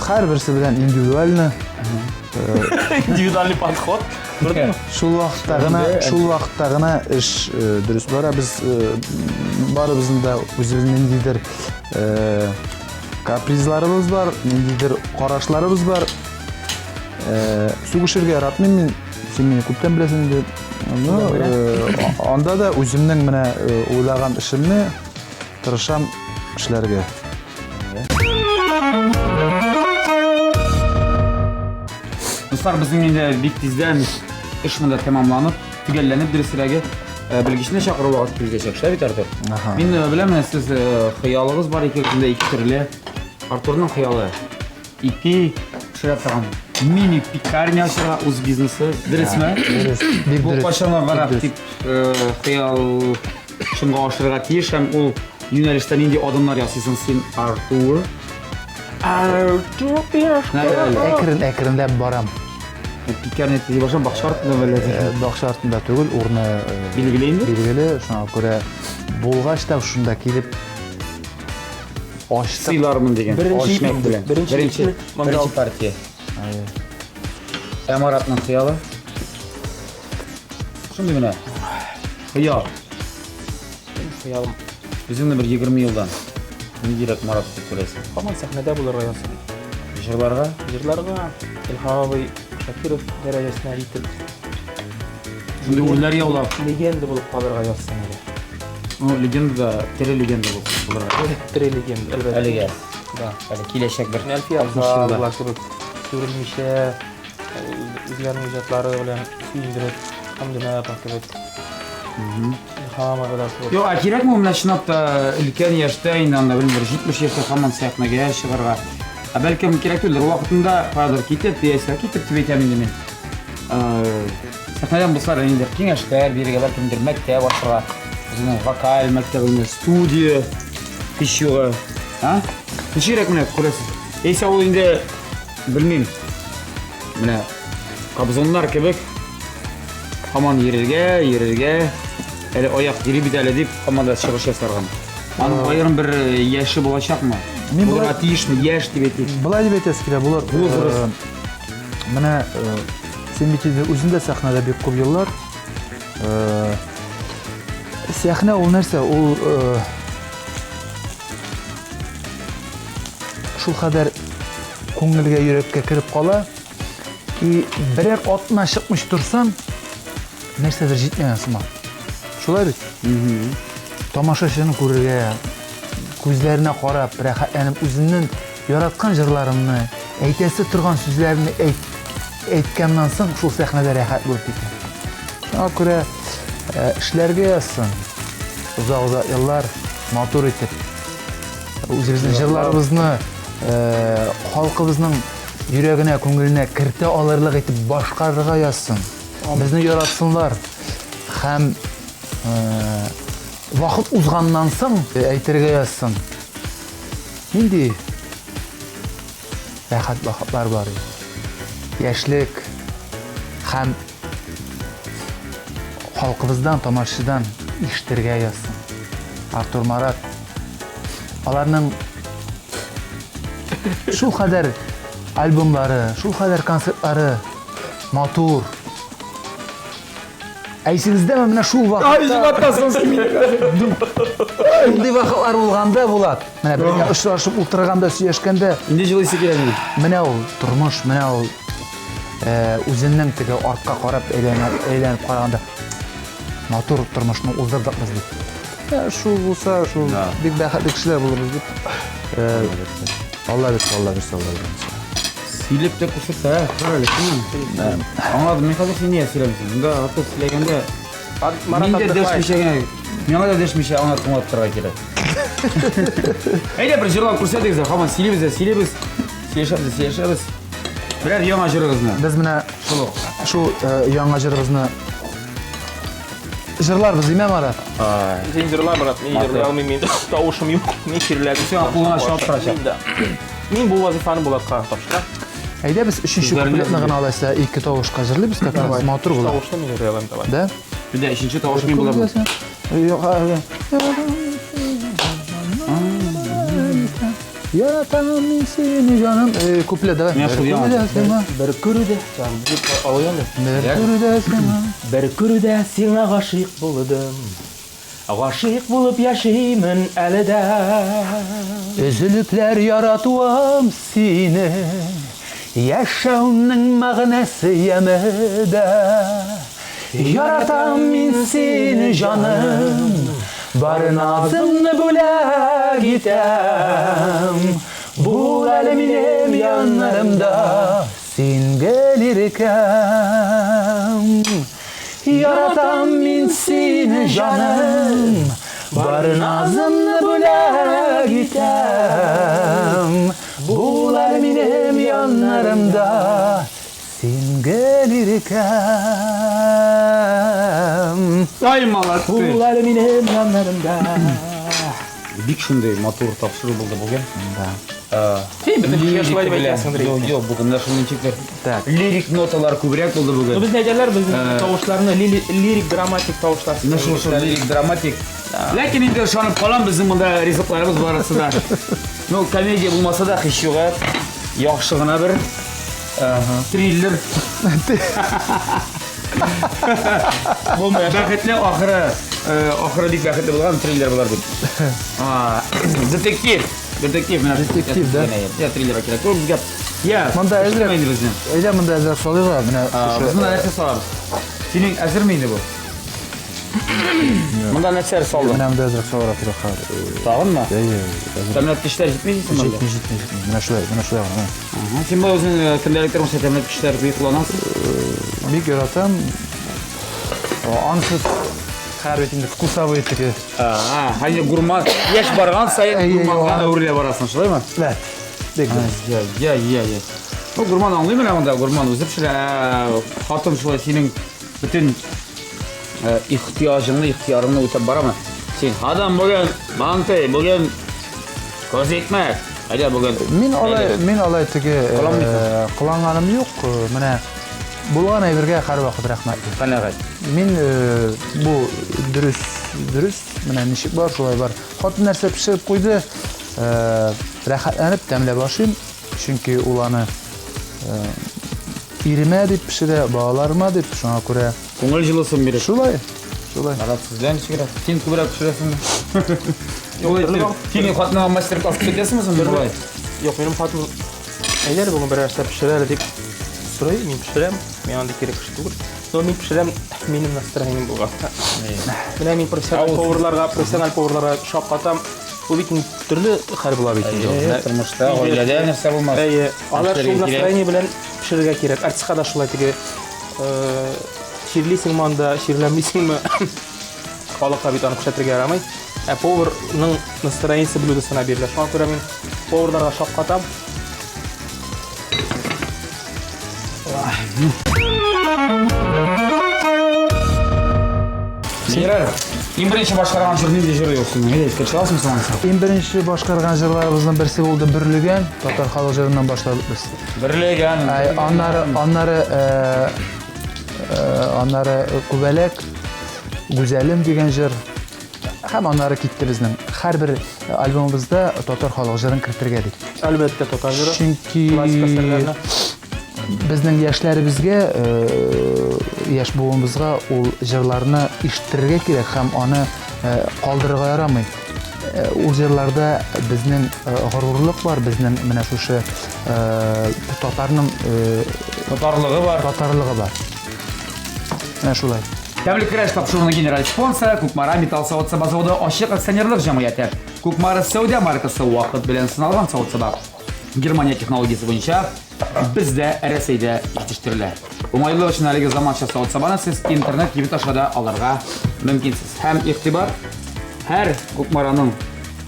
Һәрберсе белән индивидуально. Индивидуальный подход. Шул вакытта гына, шул вакытта гына эш дөрес бара. Без барыбызның да үзебезнең ниндидер капризларыбыз бар, ниндидер карашларыбыз бар. Сүгешергә яратмыйм мин. Син мине күптән беләсең инде. Ну, анда да үземнең менә уйлаган эшемне тырышам эшләргә. Дуслар, безнең инде бик тиздән эш монда тәмамланып, төгәлләнеп дөресрәге, белгечне чакыру вакыты килгәчәк, шулай бит, Артур? Мин беләм, сез хыялыгыз бар икегезнең дә ике төрле. Артурның хыялы Ипи пешерә торган мини пекарня ачарга үз бизнесы. Дөресме? Дөрес. Бик Бу дөрес. кайчанга барак Бик дип хыял чынга ашырырга тиеш һәм ул юнәлештә нинди адымнар ясыйсың син, Артур? Артур Әкрен әкренләп барам. Пекарня төзи башлам, бакча артында бәллә. Бакча артында түгел, урыны билгеле инде. Билгеле, шуңа күрә булгач та шунда килеп Ачтык. Сыйлармын дигән. Беренче Ачмак белән. Беренче Беренче беренче партия. Ә Маратның хыялы? Шундый гына. Хыял. Хыялым. Үзеңне бер 20 елдан ниндирәк Марат дип күрәсең? Һаман сәхнәдә булырга язсын. Җырларга? Җырларга Илһам абый Шакиров дәрәҗәсенә җитеп. Шундый үрләр яулап. Легенда булып калырга язсын әле. Ну, легенда да, тере легенда булырга. Тере легенда, әлбәттә. Әлегә. Да. Әле киләчәк бер. Әлфия Абзалова кебек сүрелмичә, үзләренең иҗатлары белән сөендереп, Хәмдүнә апа кебек. Илһам абыйлар кебек. Юк, ә кирәкме менә чынлап та өлкән яшьтә инде анда, белмим, бер 70 яшьтә һаман сәхнәгә чыгарга? Ә бәлкем кирәк түгелдер, вакытында каядыр китеп, яисә китеп дип әйтәм инде мин. Сәхнәдән булса да инде киңәшләр бирергә, бәлкемдер мәктәп ачырга, үзеңнең вокаль мәктәбеңне, студия, һич югы. А? Ничегрәк менә күрәсез? Яисә ул инде, белмим, менә Кобзоннар кебек һаман йөрергә, йөрергә, әле аяк йөри бит әле дип һаман да чыгыш ясарга. Аның аерым бер яше булачакмы? Мин Булырга тиешме? Яшь дип әйтик. Болай дип әйтәсе килә, Булат. Возраст. Менә син бит инде үзең дә сәхнәдә бик күп еллар. Сәхнә ул нәрсә? Ул шул кадәр күңелгә, йөрәккә кереп кала. И берәр атна чыкмыш торсаң, нәрсәдер җитмәгән сыман. Шулай бит? Тамашачыны күрергә, күзләренә карап, рәхәтләнеп үземнең яраткан җырларымны, әйтәсе торган сүзләрне әйт, әйткәннән соң шул сәхнәдә рәхәт булып китә. Шуңа күрә эшләргә язсын. Озак-озак еллар матур итеп. Үзебезнең җырларыбызны халкыбызның йөрәгенә, күңеленә кертә алырлык итеп башкарырга язсын. Безне яратсынлар. Һәм вакыт узганнан соң әйтергә язсын. Нинди рәхәт вакытлар бар иде. Яшьлек һәм халкыбыздан, тамашачыдан ишетергә язсын. Артур Марат аларның шул кадәр альбомлары, шул кадәр концертлары матур. Ә исегездәме менә шул вакытта? Ай, җылатасың син мине. Шундый вакытлар булганда, Булат, менә бергә очрашып утырганда, сөйләшкәндә. Инде җылыйсы килә минем. Менә ул тормыш, менә ул үзенең теге артка карап әйләнеп, әйләнеп караганда матур тормышны уздырдык без дип. Шул булса, шул бик бәхетле кешеләр булырбыз дип. Алла бирсә, Алла бирсә, Алла бирсә. Сөйләп тә күрсәтә, кара әле, шуннан. Аңладым, мин хәзер син нигә сөйләмисең? Монда Артур сөйләгәндә, мин дә дәшмичә генә, миңа да дәшмичә аңа тыңлап торырга кирәк. Әйдә бер җырлап күрсәтегез, һаман сөйлибез дә сөйлибез, сөйләшәбез дә сөйләшәбез. Берәр яңа җырыгызны. Без менә шул шул яңа җырыбызны җырларбыз, димә, Марат? Син җырла, Марат, мин җырлый алмыйм, мин тавышым юк, мин чирләдем. Сиңа кулыңа чыгып торачак. Мин бу вазифаны Булатка тапшырам. Әйдә без өченче куплетны гына алайса ике тавышка җырлыйбыз, как раз матур була. Тавышны мин җырлый алам, давай. Да? Менә өченче тавыш мин булам. Юк, Яратам мин сине, җаным. Куплет, давай. Менә шул яңа. Бер күрүдә, Бер күрүдә сиңа. Бер күрүдә сиңа гашыйк булдым. Гашыйк булып яшимен әле дә. Өзелепләр яратуым сине. Яшәүнең мәгънәсе яме дә. Яратам мин сине, җаным. Бар назымны бүләк итәм. Бул әле минем яннарымда, син гел иркәм. Яратам мин сине, җаным. Бар назымны бүләк итәм. Бул әле минем яннарымда, син гел иркәм. Ай, молодцы! Бул әле минем яннарымда. Бик шундый матур тапшыру булды бүген. Да. Син бөтен кешегә шулай дип әйтәсең, Андрей. Юк, юк, бүген менә шундый ничектер. Так. Лирик ноталар күбрәк булды бүген. Ну, безне әйтәләр, безнең тавышларны лирик драматик тавышлар. Менә шул шул лирик драматик. Ләкин инде ышанып калам, безнең монда ризыкларыбыз барысы да. Ну, комедия булмаса да, һич югы, яхшы гына бер триллер. Бәхетле ахыры, ахыры бик бәхетле булган триллер булар дип. Детектив. Детектив, менә детектив, да? Я триллер кирәк. Ул безгә. Я, Монда әзрәк. инде безнең. Әйдә монда әзрәк салыйк, менә Без монда нәрсә салабыз? Синең әзерме инде бу? Монда нәрсә салдың? Менә монда әзрәк салырга кирәк хәзер. Тагынмы? Әйе, әзрәк. Тәмләткечләр җитми дисең монда? Җитми, җитми, җитми. Менә шулай, менә шулай гына. Син бу үзең көндәлек тормышта тәмләткечләр бик кулланасың? Бик яратам. Ансыз хәр бит инде вкусовый теге. А, хәзер гурман, яшь барган саен гурманга әверелә барасың, шулаймы? Бәт. Бик дөрес. Я, я, я, я. Ну, гурман аңлыйм менә монда, гурман үзе пешерә. Хатын шулай синең бөтен ихтыяҗыңны, ихтыярыңны үтәп барамы? Син, адам бүген мантый, бүген көз икмәк. Әйдә бүген. Мин алай, мин алай теге кыланганым юк. Менә булган әйбергә һәрвакыт рәхмәтле. Канәгать. Мин бу дөрес, дөрес, менә ничек бар, шулай бар. Хатын нәрсә пешереп куйды, рәхәтләнеп тәмләп ашыйм, чөнки ул аны иремә дип пешерә, балаларыма дип, шуңа күрә. Күңел җылысын биреп. Шулай, шулай. Марат, сездә ничегрәк? Син күбрәк пешерәсеңме? Синең хатыныңа мастер-класс күрсәтәсеңме соң болай? Юк, минем хатын әйдә әле бүген берәр нәрсә пешерә әле дип сорый, мин пешерәм. Мин андый кирәк кеше түгел. Но мин пешерәм, минем настроением булган. Менә мин профессиональ поварларга, профессиональ поварларга шаккатам. Бу бит төрле хәл була бит инде. Тормышта, гаиләдә нәрсә булмас. Әйе, алар шул настроение белән пешерергә кирәк. Артистка да шулай теге чирлисеңме анда, чирләмисеңме? Халыкка бит аны күрсәтергә ярамый. Ә поварның настроениесе блюдосына бирелә. Шуңа күрә мин поварларга шаккатам. Генераль, иң беренче башкарган җыр нинди җыр юк синең? Әйдә, искә төшә аласыңмы соң анысы? Иң беренче башкарган җырларыбызның берсе булды Бөрлегән, татар халык җырыннан башладык без. Бөрлегән. Ә, Аннары, аннары, э, э, аннары Күбәләк, Гүзәлем дигән җыр. Һәм аннары китте безнең. Һәрбер альбомыбызда татар халык җырын кертергә дип. Әлбәттә, татар җыры. Чөнки Классика әсәрләренә. безнең яшьләребезгә, э, яшь буыныбызга ул җырларны ишеттерергә кирәк һәм аны э, калдырырга ярамый. Э, ул җырларда безнең горурлык бар, безнең менә шушы татарның татарлыгы бар. Татарлыгы бар. Менә шулай. Тәмле көрәш тапшыруының генераль спонсоры Кукмара металл савыт-саба заводы ачык акционерлык җәмгыяте. Кукмара сәүдә маркасы вакыт белән сыналган савыт-саба. Германия технологиясе буенча бездә Рәсәйдә җитештерелә. Уңайлылык өчен әлеге заманча савыт-сабаны сез интернет кибет аша да алырга мөмкинсез. Һәм игътибар, һәр Кукмараның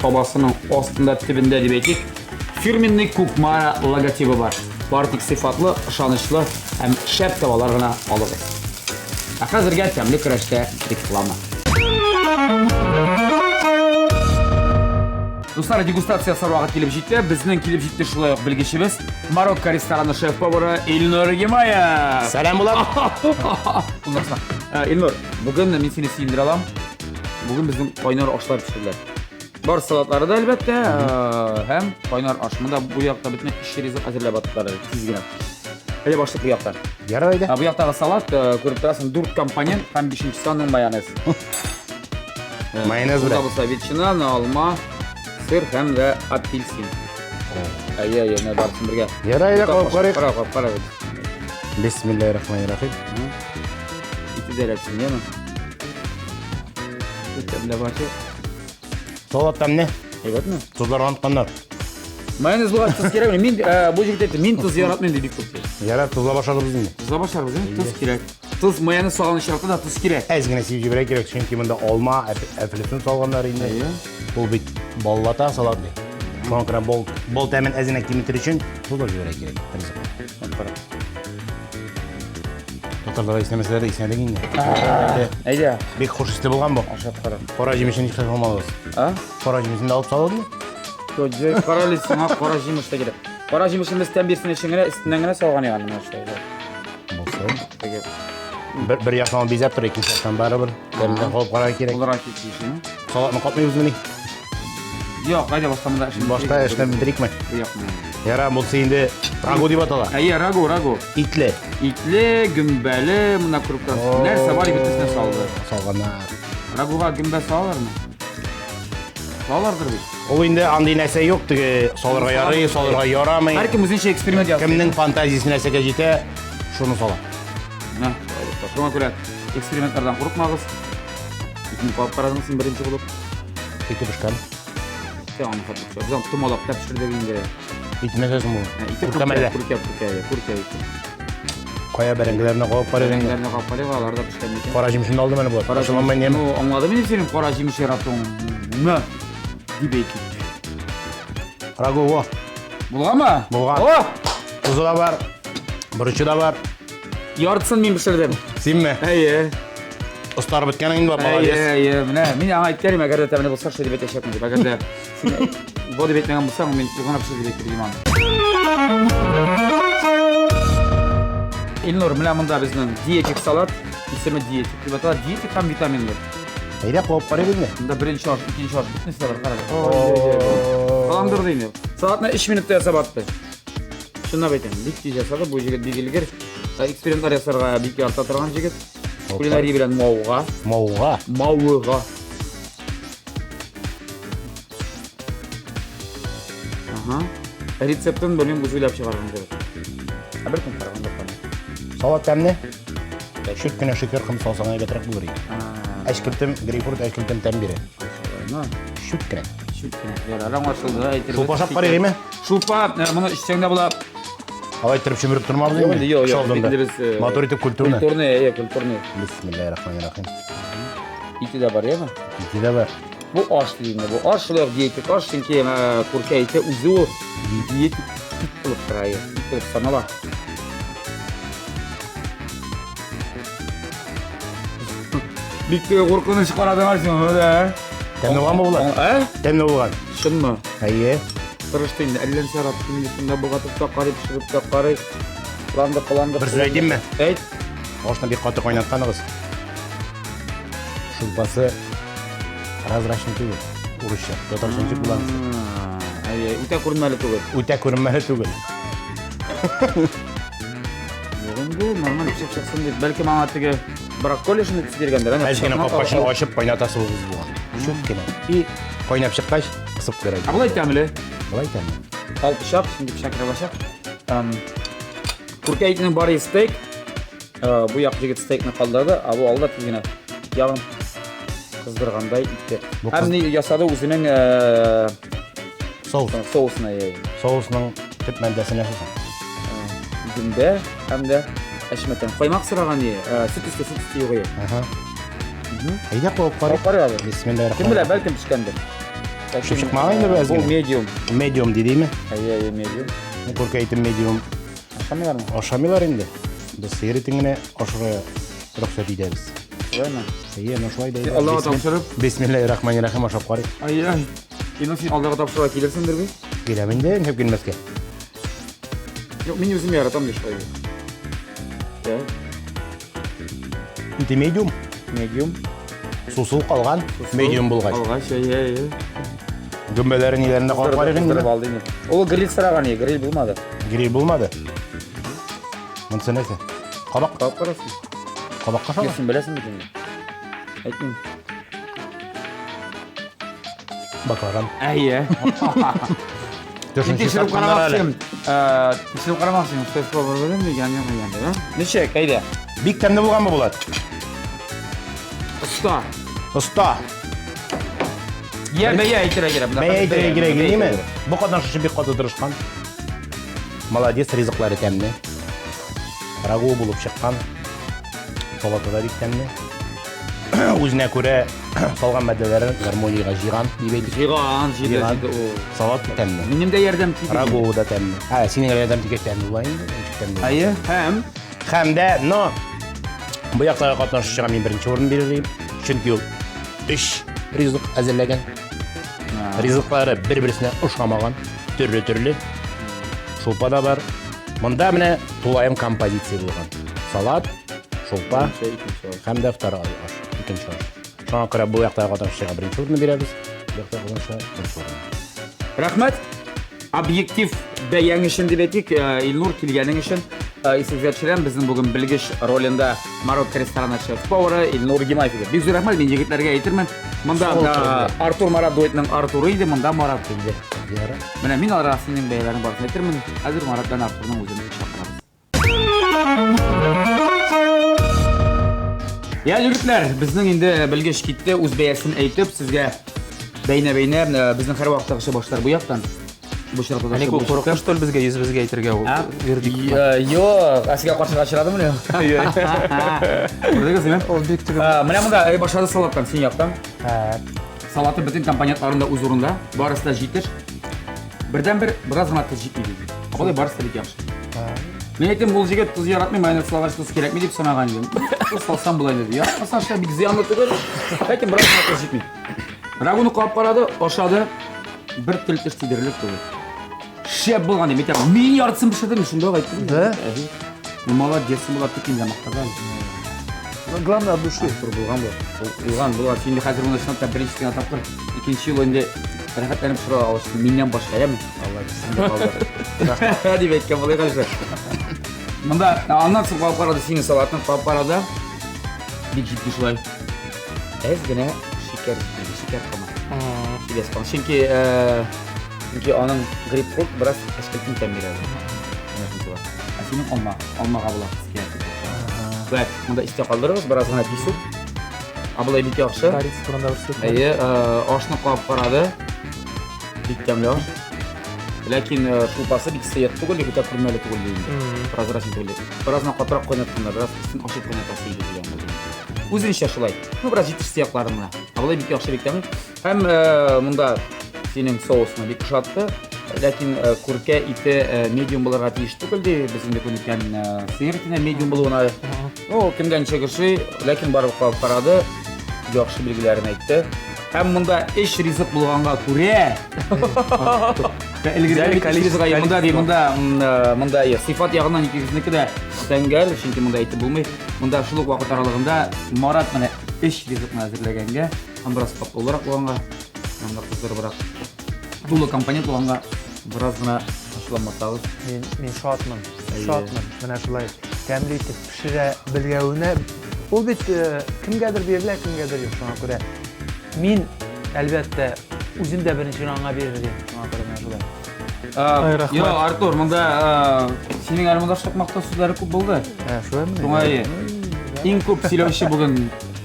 табасының астында төбендә дип әйтик, фирменный Кукмара логотибы бар. Бары тик сыйфатлы, ышанычлы һәм шәп табалар гына алыгыз. Ә хәзергә тәмле көрәштә реклама. Дуслар, дегустация ясар вакыт килеп җитте. Безнең килеп җитте шулай ук белгечебез, Марокко рестораны шеф-повары Илнур Гимаев. Сәлам булат. Э, Илнур, бүген мин сине сөендерә алам. Бүген безнең кайнар ашлар пешерелә. Бар салатлары да әлбәттә, э, һәм кайнар аш. Монда бу якта бөтен эш ризык әзерләп аттылар тиз генә. Әйдә башлык бу яктан. Ярар әйдә. Ә бу яктагы салат, э, күреп торасың, дүрт компонент һәм бишенчесе аның майонез. Э, майонез белән. Булса ветчина, алма, сыр һәм дә апельсин. Әйе, әйе, менә барысын бергә. Ярар әйдә, кабып карыйк. Кара, кабып кара. Бисмиллаһир-рахманир-рахим. Ите дә рәтсен, яме. Тәмле башы. Салат тәмле. Әйбәтме? Тозлар атканнар. Майонез булгач тоз кирәкме? Мин э, бу җегет әйтте, мин тоз яратмыйм ди бик күп. Ярар, тозлап ашарбыз инде. Тозлап ашарбыз, э? Тоз кирәк. Тоз майонез салган очракта да тоз кирәк. Әз генә сибеп җибәрә кирәк, чөнки монда алма, әфлисун салганнар инде. Әйе. Ул бит баллата салат ди. Шуңа күрә бал, бал тәмен әз генә киметер өчен тозлап җибәрә кирәк. Кара. Татарлар иснәмәсәләр дә иснәдек инде. Әйдә. Бик хуш исле булган бу. Ашап кара. Кара җимешен нишләп алмадыгыз? А? Кара җимешен дә алып салдыңмы? Җой, кара әле сиңа кара җимеш тә кирәк. Кара җимешен без тәм бирсен өчен генә өстеннән генә салган ягын менә шулай. Булсын. Теге Бер, бер яктан бизәп тор, икенче яктан барыбер тәмле калып карарга кирәк. булырга тиеш. Салатны катмыйбызмыни? Юк, кайда башта монда эшне Башта эшне бетерикме? Якмы. Яра, булса инде рагу дип атала. Әйе, рагу, рагу. Итле. Итле, гөмбәле, монда күреп торасыз. Нәрсә бар, бөтенесен салды. Салганнар. Рагуга гөмбә салалармы? Салалардыр бит. Ул инде андый нәрсә юк, теге салырга ярый, салырга ярамый. Һәркем үзенчә эксперимент ясый. Кемнең фантазиясе нәрсәгә җитә, шуны сала. Менә, шуңа күрә экспериментлардан курыкмагыз. Итне кабып карадың син беренче булып. Ите пешкән. Сен аны хәтле пешер. Без аны томалап та пешердек инде. Ит нәрсә соң бу? Ите Күркә мәллә? күркә, күркә, күркә ите. Кая бәрәңгеләрне кабып карыйк инде. Бәрәңгеләрне кабып карыйк, алар да пешкән микән? Кара җимешен алдым әле болар. Кара җимеш. җимеш. Ну, аңладым инде синең кара җимеш яратуыңны. Дип әйтик. Рагу, во. Булганмы? Булган. О! Тузы да бар, борычы да бар. Яртысын мин пешердем. Синме? Әйе. Остарып беткән инде, молодец. Әйе, әйе, менә мин аңа әйткән идем, әгәр дә тәмле булса, шулай дип әйтәчәкмен дип. Әгәр дә син бу дип әйтмәгән булсаң, мин ул гына пешерде дип әйтер идем аны. Илнур, менә монда безнең диетик салат, исеме диетик дип атала, диетик һәм витаминлы. Әйдә, куып карыйк инде. Монда беренче аш, икенче аш, бөтенесе дә бар, кара. Каландырды инде. Салатны 3 минутта ясап атты. Чынлап әйтәм, бик тиз ясады, бу җегет бик илгер. Экспериментлар ясарга бик ярата торган җегет. Кулинария белән мавыга. Мавыга. Мавыга. Ага. Рецептын белмим, үзе уйлап чыгарган кебек. Ә бер кем караган да Салат тәмле. Чүт кенә шикәр ком салсаң әйбәтрәк булыр иде. Әчкелтем грейпфрут әчкелтем тәм бирә. Чүт кенә. Чүт кенә. Ярар, аңлашылды. Әйтер. Шулпа ашап карыйк, әйме? Шулпа, моны эчсәң дә була. Алай иттереп чөмереп тормабыз инде. Юк, юк, Кыш инде без э, Матур итеп культурно. Культурный, әйе, культурный. Бисмиллаһир-рахманир-рахим. Ите дә бар, яме? Ите дә бар. Бу аш ди инде. Бу аш шулай ук диетик аш, чөнки күркә ите үзе ул диетик ит булып тора, ит булып санала. Бик тә куркыныч карадың син, да? Тәмле булганмы булат? Ә? Тәмле булган. Чынмы? Әйе. Тырышты инде, әллә ничә яратты инде, шунда болгатып та карый, пешереп тә карый. Кыланды, кыланды. Бер сүз әйтимме? Әйт. Ашны бик каты кайнатканыгыз. Шулпасы прозрачный түгел. Урысча. Татарча ничек була? Әйе, үтә күренмәле түгел. Үтә күренмәле түгел. Юк инде, нормаль пешеп чыксын дип. Бәлки аңа теге брокколи шуны төс биргәндер, әнә. Әз генә капкачын ачып кайнатасы булган. Чүп кенә. И кайнап чыккач, кысып керә. Ә болай тәмле. Болай тәмле. Ал пычак, инде пычак керә башак. Күркә итенең бары стейк. Бу як егет стейкны калдырды, ә бу алда тиз генә ягын кыздыргандай итте. Һәм ни ясады үзенең соус. Соусына яй. Соусның төп матдәсе нәрсә соң? Гөмбә һәм дә әчмәтән. Каймак сораган ни? Сөт өсте, сөт өсте юк. Ага. Әйдә куып карыйк. Карыйк әле. Бисмиллаһир Кем белә, бәлкем пешкәндер. Пешеп чыкмаган инде бу әз Бу генә. медиум. Медиум дидеме? Әйе, әйе, медиум. Күркә итем медиум. Ашамыйлармы? Ашамыйлар инде. Без сыер итен генә ашарга рөхсәт итәбез. Шулаймы? Әйе, менә шулай да. Аллага тапшырып. Бисмиллаһир-рахманир-рахим ашап карыйк. Ай-ай. Инде син Аллага тапшырырга килерсеңдер бит? Киләм инде, нишләп килмәскә? Юк, мин үзем яратам ди шулай. Да. Ите медиум. Медиум. Сусыл калган, медиум булгач. Алгач, әйе, әйе. Гөмбәләре ниләрен дә калып карыйк инде. Алды инде. Ул гриль сораган иде, гриль булмады. Гриль булмады. Монысы нәрсә? Кабак. Кабак карасын. Кабакка шала. Син беләсең бит инде. Әйтмим. Баклажан. Әйе. Тикшереп карамакчы. Тикшереп карамакчы. Шеф повар белән дигән юк дигән, да? Ничек, әйдә. Бик тәмле булганмы Булат? Оста. Оста. Я бәя әйтергә кирәк. Бәя әйтергә кирәк, димме? Бу катнашучы бик каты тырышкан. Молодец, ризыклары тәмле. Рагу булып чыккан. Салаты да бик тәмле. Үзенә күрә салган матдәләрен гармониягә җыйган дип әйтик. Җыйган, җыйды, җыйды ул. Салат тәмле. Минем дә ярдәм тиде. Рагу да тәмле. Ә, синең ярдәм тигәч тәмле була инде. Ничек тәмле? Әйе, һәм Һәм дә, но бу яктагы катнашучыга мин беренче урын бирер идем. Чөнки ул өч ризык әзерләгән. Ризыклары бер-берсенә ошамаган, төрле-төрле. Шулпа да бар. Монда менә тулаем композиция булган. Салат, шулпа һәм дә второй аш, икенче аш. Шуңа күрә бу яктагы катнашучыга беренче урынны бирәбез, бу яктагы катнашучыга икенче урынны. Рәхмәт. Объектив бәяң өчен дип әйтик, Илнур килгәнең өчен. Исегезгә төшерәм, безнең бүген белгеч ролендә Марокко рестораны шеф-повары Илнур Гимаев иде. Бик зур рәхмәт, мин егетләргә әйтермен. Монда Артур Марат дуэтының Артуры иде, монда Марат инде. Менә мин аларга синең бәяләрең барысын әйтермен. Хәзер Марат белән Артурның үзен чакырабыз. Я, егетләр, безнең инде белгеч китте, үз бәясен әйтеп, сезгә бәйнә-бәйнә, безнең һәрвакыттагыча башлар бу яктан. Бу чиратта да Әни шул курыкты, что ли, безгә йөзебезгә әйтергә ул вердикт. Юк, ә сезгә каршыга очрадымыни? Күрдегез, димме? Ул бик теге. Менә монда башлады салаттан, син яктан. Салаты бөтен компонентларын да үз урында, барысы да җитеш. Бердән-бер бераз гына тоз җитми диде. Алай барысы да бик яхшы. Мин әйтәм, ул җегет тоз яратмый, майонез салгач тоз кирәкми дип санаган идем. Тоз салсам була инде. Яратмасаң шулай бик зыянлы түгел. Ләкин бераз гына тоз җитми. Рагуны кабып карады, ашады. Бер тел теш тидерерлек түгел. Шәп булган дип әйтәм. Мин яртысын пешердем, шунда ук әйттем. Да? Ну, молодец, була дип инде мактады. Главное от души. Артур булган бу. Булган, булган. Син инде хәзер моны чынлап та беренче генә тапкыр. Икенче юлы инде рәхәтләнеп пешерә аласың. Миннән башка, яме? Алла бирсен. Дип әйткән булыйк әле. Монда аннан соң кабып карады синең салатны кабып карады. Бик җитди шулай. Әз генә шикәр җитмәде, шикәр кама. Сибәс кама. Чөнки чөнки аның грейпфрут бераз әчкелтем тәм бирә. Менә шунысы бар. Ә синең алма, алмага була. Так, монда истә калдырыгыз, бераз гына песок. Ә болай бик яхшы. Корица турында бер сүз. Әйе, ашны кабып карады. Бик тәмле аш. Ләкин шулпасы бик сыек түгел, бик үтә күрмәле түгел инде. Прозрачный түгел. Бераз гына катырак кайнатканнар, бераз өстен ачып кайнатасы иде дигән булды. Үзенчә шулай. Ну, бераз җитешсез якларын гына. Ә болай бик яхшы, бик тәмле. Һәм э, монда синең соусны бик ошатты. Ләкин э, күркә ите э, медиум булырга тиеш түгел ди. Без инде күнеккән э, сыер итенә медиум булуына. Ну, кемгә ничек ошый, ләкин барып калып карады. Яхшы билгеләрен әйтте. Һәм монда өч ризык булганга күрә, Элгәре количество монда ди, монда монда сыйфат ягыннан икегезнеке дә тәңгәл, чөнки монда әйтеп булмый. Монда шул ук вакыт аралыгында Марат менә өч ризыкны әзерләгәнгә, һәм бераз катлаулырак булганга, һәм дә кыздырыбрак тулы компонент булганга бераз гына ачуланмасагыз. Мин мин шатмын. Шатмын. Менә шулай тәмле итеп пешерә белгәвенә. Ул бит э, кемгәдер бирелә, кемгәдер юк. Шуңа күрә мин, әлбәттә, үзем дә беренче аңа бирер идем. Шуңа күрә менә шулай. Ай, рәхмәт. Йо, Артур, монда э, синең әле монда шук мактау сүзләре күп булды. Ә, шулаймы? Шуңа иң күп сөйләүче бүген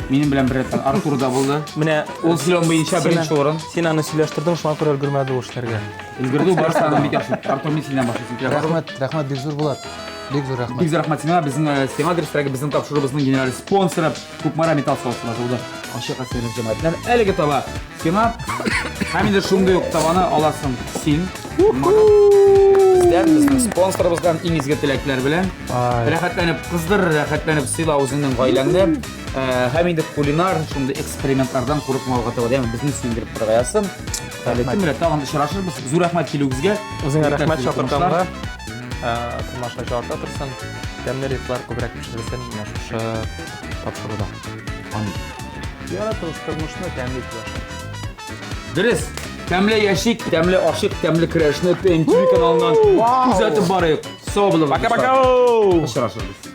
минем белән беррәттән Артур да булды. Менә Ул сөйләү буенча беренче урын. Син аны сөйләштердең, шуңа күрә өлгермәде ул эшләргә. Өлгерде ул барысы аның бик яхшы. Артур, мин синнән башлыйм. Рәхмәт, рәхмәт, бик зур Булат. Бик зур рәхмәт. Бик зур рәхмәт сиңа. Безнең э, сиңа дөресрәге безнең тапшыруыбызның генераль спонсоры Кукмара металл савытлары заводы ачык акционер җәмгыятеннән әлеге таба сиңа һәм инде шундый ук табаны аласың син. Бездән, безнең спонсорыбыздан иң изге теләкләр белән. Рәхәтләнеп кыздыр, рәхәтләнеп сыйла үзеңнең гаиләңне. Э, һәм инде кулинар шундый экспериментлардан курыкмауга таба, ягъни безне сөендереп торырга язсын. Әле кем белә, тагын очрашырбыз. Зур рәхмәт килүегезгә. Үзеңә рәхмәт чакырганга. Э, тамашачы арта торсын, тәмле ризыклар күбрәк пешерелсен менә шушы тапшыруда. Амин. Яратыгыз тормышны, тәмле итеп ашагыз. Дөрес. Тәмле яшик, тәмле ашыйк, тәмле көрәшне TMTV каналыннан күзәтеп барыйк. Сау булыгыз. Пока-пока! Очрашырбыз.